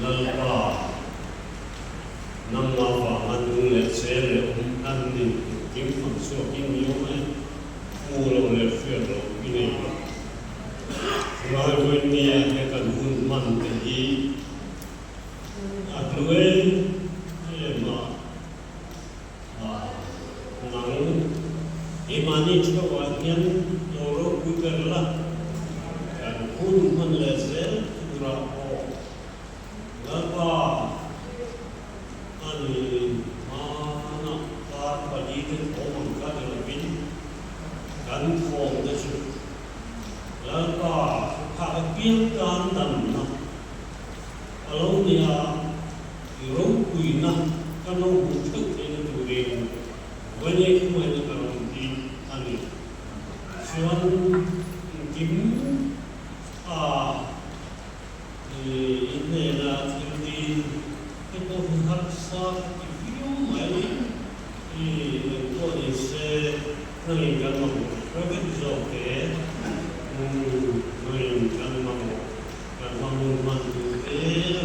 Lalpa, nangmah vanga nung leh che leh awm kan ni engkim fang chhuakin i awm e, hmu lo leh hriat loh i nei lo. Chulai vawinia he kan hun hman te hi a hlu em em a, nang keimahni theuhah hian lo ropui ber la, kan hun hman leh zel turah pawh Lalpa a ni hmanah kar pali te thawm ang kha ni lovin kan thawm te chu Lalpa phak apiang tan damna a lo nia. I ropuina ka lo hmuh theuh theihna turin Vawinei khawngaihnna ka rawn ti a ni. Chuan engkim a i hnena thil dil te pawh hi harsa ka ti viau mai. I engpawh ni se nangin kan mamawh hre vek zawk e. Nangin kan mamawh. Kan hmangun hman tur te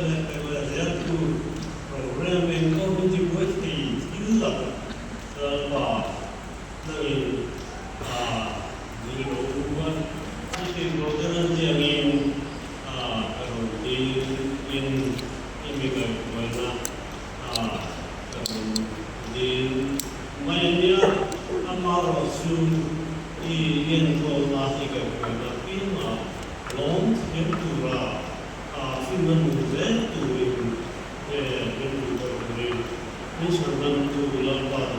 leh pek leh zel tur program eng pawh min ti buai thei thil lo Lalpa nangin a ni lo a ni tin rawh te nan chiangin a ka rawn dil in i mi kaihhruaina a ka rawn dil mai a nia amaherawh chu i enkawlna i kaihhruaina piangah Lawm thiam tura finna hmu zel turin min duh tawh turin min chhan damtu Lalpa.